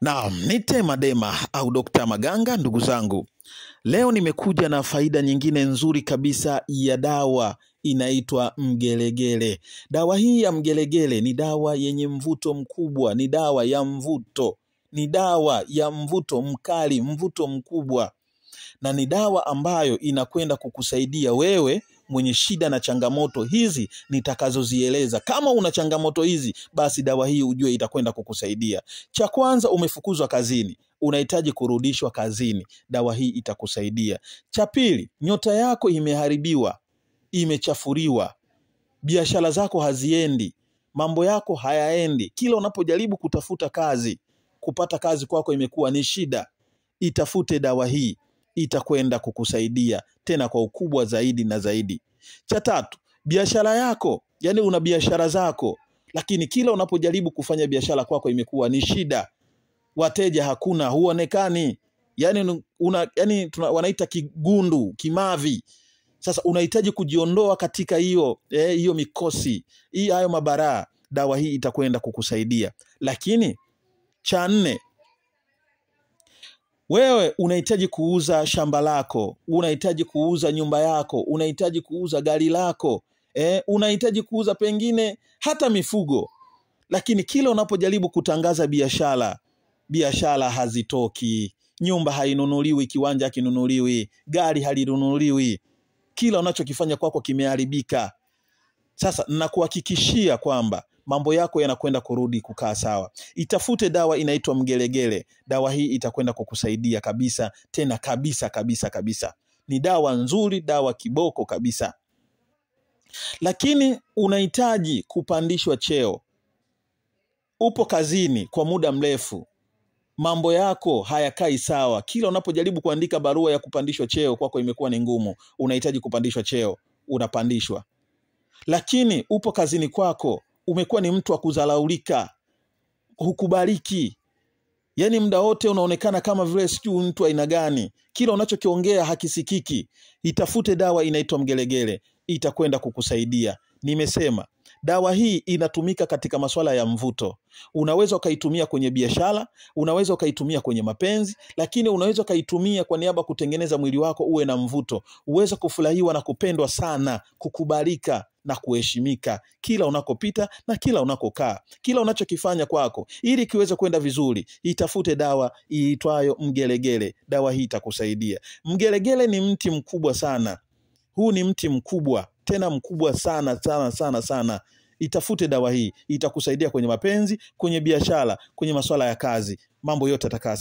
Naam, nite Madema au Dr. Maganga ndugu zangu. Leo nimekuja na faida nyingine nzuri kabisa ya dawa inaitwa mgelegele. Dawa hii ya mgelegele ni dawa yenye mvuto mkubwa, ni dawa ya mvuto, ni dawa ya mvuto mkali, mvuto mkubwa. Na ni dawa ambayo inakwenda kukusaidia wewe mwenye shida na changamoto hizi nitakazozieleza. Kama una changamoto hizi, basi dawa hii ujue itakwenda kukusaidia. Cha kwanza, umefukuzwa kazini, unahitaji kurudishwa kazini, dawa hii itakusaidia. Cha pili, nyota yako imeharibiwa, imechafuriwa, biashara zako haziendi, mambo yako hayaendi, kila unapojaribu kutafuta kazi, kupata kazi kwako imekuwa ni shida, itafute dawa hii, itakwenda kukusaidia tena kwa ukubwa zaidi na zaidi. Cha tatu, biashara yako, yani una biashara zako, lakini kila unapojaribu kufanya biashara kwako imekuwa ni shida, wateja hakuna, huonekani, yani wanaita kigundu, kimavi. Sasa unahitaji kujiondoa katika hiyo hiyo mikosi, hii hayo mabaraa, dawa hii itakwenda kukusaidia. Lakini cha nne, wewe unahitaji kuuza shamba lako, unahitaji kuuza nyumba yako, unahitaji kuuza gari lako, unahitaji kuuza pengine hata mifugo. Lakini kila unapojaribu kutangaza biashara, biashara hazitoki, nyumba hainunuliwi, kiwanja hakinunuliwi, gari halinunuliwi, kila unachokifanya kwako kimeharibika. Sasa nakuhakikishia kwamba mambo yako yanakwenda kurudi kukaa sawa. Itafute dawa inaitwa mgelegele. Dawa hii itakwenda kukusaidia kabisa, tena kabisa kabisa kabisa. Ni dawa nzuri, dawa kiboko kabisa. Lakini unahitaji kupandishwa cheo. Upo kazini kwa muda mrefu, mambo yako hayakai sawa. Kila unapojaribu kuandika barua ya kupandishwa cheo kwako imekuwa ni ngumu. Unahitaji kupandishwa cheo, unapandishwa. Lakini upo kazini kwako, umekuwa ni mtu wa kudharaulika, hukubaliki. Yani muda wote unaonekana kama vile sijui mtu aina gani. Kila unachokiongea hakisikiki. Itafute dawa inaitwa mgelegele, itakwenda kukusaidia. Nimesema dawa hii inatumika katika masuala ya mvuto. Unaweza ukaitumia kwenye biashara, unaweza ukaitumia kwenye mapenzi, lakini unaweza ukaitumia kwa niaba kutengeneza mwili wako uwe na mvuto, uweze kufurahiwa na kupendwa sana, kukubalika na kuheshimika kila unakopita na kila unakokaa, kila unachokifanya kwako, ili kiweze kwenda vizuri. Itafute dawa iitwayo mgelegele. Dawa hii itakusaidia. Mgelegele ni mti mkubwa sana. Huu ni mti mkubwa, tena mkubwa sana sana sana sana. Itafute dawa hii, itakusaidia kwenye mapenzi, kwenye biashara, kwenye masuala ya kazi, mambo yote yatakaa.